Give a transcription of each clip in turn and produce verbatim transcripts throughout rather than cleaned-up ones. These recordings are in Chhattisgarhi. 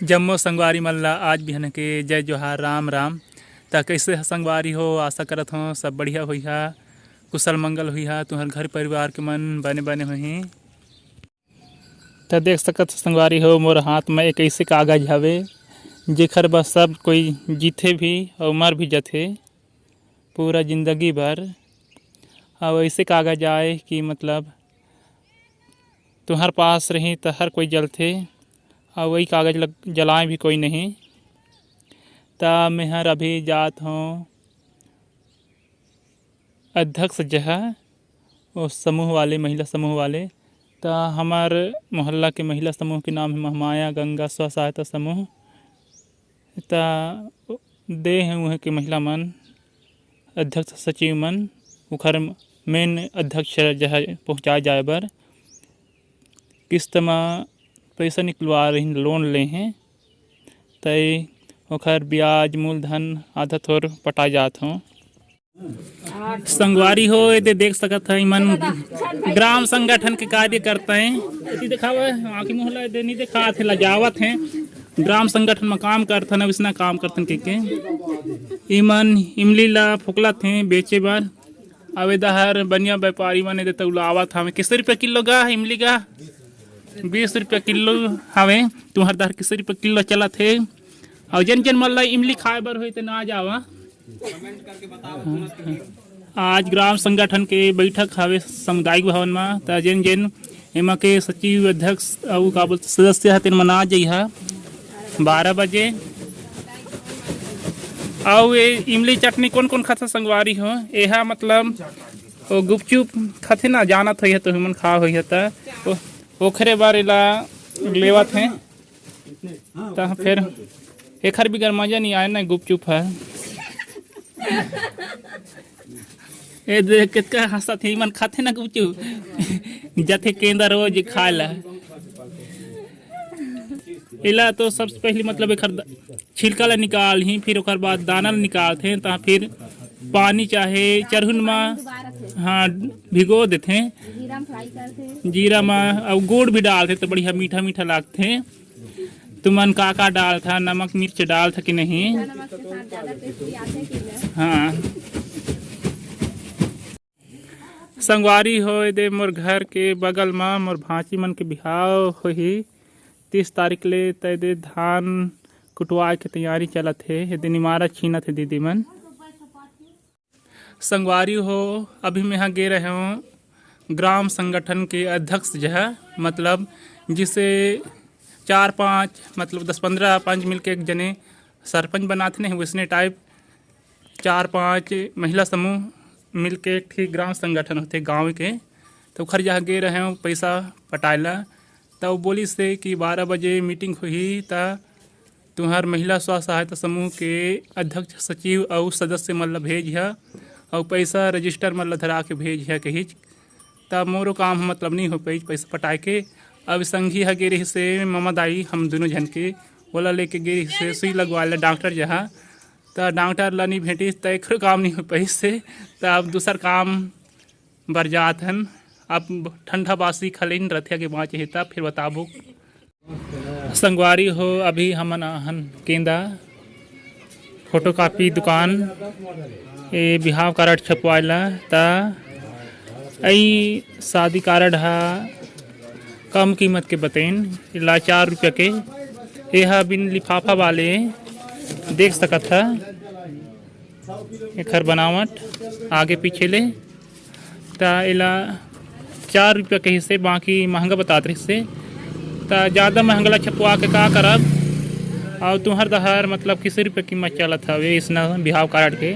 जम्मो संगवारी मन ला आज बिहान के जय जोहार, राम राम। त कइसे ह संगवारी हो? आशा करत हों सब बढ़िया होइहा, कुशल मंगल होइहा, तुंहर घर परिवार के मन बने बने होही। त देख सकत हो संगवारी हो, मोर हाथ म एक अइसे कागज हवे, जेखर बर सब कोई जीथे भी अउ मर भी जथे, पूरा जिंदगी भर। अउ अइसे कागज आय कि मतलब तुंहर पास रही त हर कोई जलथे, अउ वही कागज ल जलाए भी कोई नहीं। त मेहर अभी जात हों अध्यक्ष जगह, वो समूह वाले, महिला समूह वाले। त हमर मोहल्ला के महिला समूह के नाम है महामाया गंगा स्व सहायता समूह। त दे हैं उहें के महिला मन, अध्यक्ष सचिव मन, उखर मेन अध्यक्ष जगह पहुँचाए जाए बर किस्त म पैसा निकलवा रहिन, लोन ले हैं, तय ओखर ब्याज मूलधन आधा थोर पटाए जात हों। संगवारी हो, एदे देख सकत ह, इमन ग्राम संगठन के कार्यकर्ता हैं। एती देखावा, आँखी मुँह ला एदे नहीं देखात हे, लजावत हैं। ग्राम संगठन म काम करथन, अब इसना काम करथन के, के। इमन इमली ला फोकलत हैं बेचे बर। अब एदे हर बनिया व्यापारी मन एदे तौलावत हवे। किसे रुपया किलो गा इमली गा? बीस रुपया किलो हवे। तुंहर दहर किसे रुपया किलो चलत हे? अउ जेन जेन मन ला इमली खाए बर होही, तेन आ जावा। आज ग्राम संगठन के बैठक हवे सामुदायिक भवन म, त जेन जेन एमा के सचिव, अध्यक्ष अउ का बोलथे, सदस्य ह, तेन मन आ जइहा बारह बजे। अउ ये इमली चटनी कोन कोन खाथे संगवारी हो? एहा मतलब वो गुपचुप खाथे ना, जानत होइहा तो हमन खा होइहा त ओ-, ओखरे बर एला लेवत हे। त फिर एखर बिगर मजा नहीं आए ना गुपचुप ह। ए दे, कितका हंसत हे, मन खाथे ना गुपचुप। जथे केंदा रोज खाए ला। एला तो सबसे पहली मतलब एखर द-, छिलका ला निकालही, फिर ओकर बाद दाना ला निकालथे, त फिर पानी चाहे चरहुन म, हाँ, भिगो देथे। जीरा म फ्राई करथे। जीरा म अउ गुड़ भी डालथे, त बढ़िया मीठा मीठा लागथे। तुमन का का डालथा, नमक मिर्च डालथा कि नहीं? मीठा नमक के साथ ज्यादा टेस्टी आथे कि नहीं? हाँ। संगवारी हो, एदे मोर घर के बगल म मोर भांची मन के बिहाव होही तीस तारीख ले, त एदे धान कुटवाए के तैयारी चलत हे। एदे निमारा छीनत हे दीदी मन। संगवारी हो, अभी मेंहा गे रहेंव ग्राम संगठन के अध्यक्ष जगह, मतलब जिसे चार पाँच, मतलब दस पन्द्रह पंच मिलके एक जने सरपंच बनाथे नहीं, वैसने टाइप चार पाँच महिला समूह मिलके एक ठी ग्राम संगठन होथे गाँव के। तो ओखर जहाँ गे रहेंव पैसा पटाए ला, त वो बोलिस हे कि बारह बजे मीटिंग होही, त तुंहर महिला स्व सहायता समूह के अध्यक्ष, सचिव अउ सदस्य मन ल भेजिहा अउ पैसा रजिस्टर मन ल धरा के भेजिहा कहिच। त मोरो काम ह मतलब नइ हो पाइस पैसा पटाए के। अब संगी ह गे रहिस हे ममा दाई, हम दुनों झन के, ओला लेके गे रहिस हे सुई लगवाए ला डॉक्टर जहाँ। त डॉक्टर ला नइ भेंटिस त एकरो काम नइ हो पाइस हे। त अब दूसर काम बर जात हन। अब ठंडा बासी खलेन रथिया के बाँचे हे, तब फिर बताबो। संगवारी हो, अभी हमन आहन केंदा फोटोकॉपी दुकान, ए बिहाव कारड छपवाए ला। त अई शादी कारड ह कम कीमत के बतेन, एला चार रुपया के। एहा बिन लिफाफा वाले, देख सकत ह एखर बनावट आगे पीछे ले। त एला चार रुपया कहिस हे, बाकी महंगा बतात रहिस हे। त जादा महंगा ला छपवा के का करब? अउ तुंहर दहर मतलब किसे रुपया कीमत चलत हवे इसना बिहाव कारड के?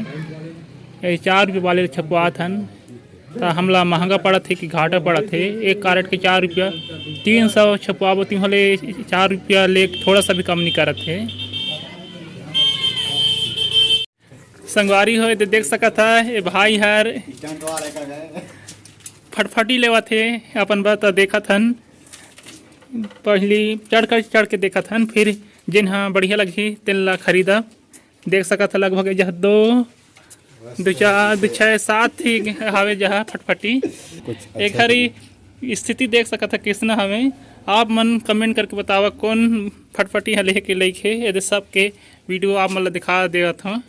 ए चार रुपया वाले छपवात हन, त हमला महंगा पड़त हे कि घाटा पड़त हे? एक कारड के चार रुपया, तीन सौ छपवाबो, तिहां ले चार रुपया ले थोड़ा सा भी कम नइ करत हे। संगवारी हो, ए दे देख सकत ह, ए भाई हर फटफटी लेवत हे अपन बर। त देखत हन, पहली चढ़ कर, चढ़ के देखत हन, फिर जेन ह बढ़िया लगही, तेन ला खरीदब। देख सकत ह, लगभग एजह दो, दो चार, दो छः, सात ही हावे जहाँ फटफटी। एक हरी स्थिति देख सकत ह, कइसना हवे। आप मन comment करके बतावा, कौन फटफटी ह लेके लइक हे। एदे सबके video आप मन ला दिखा देवत हव।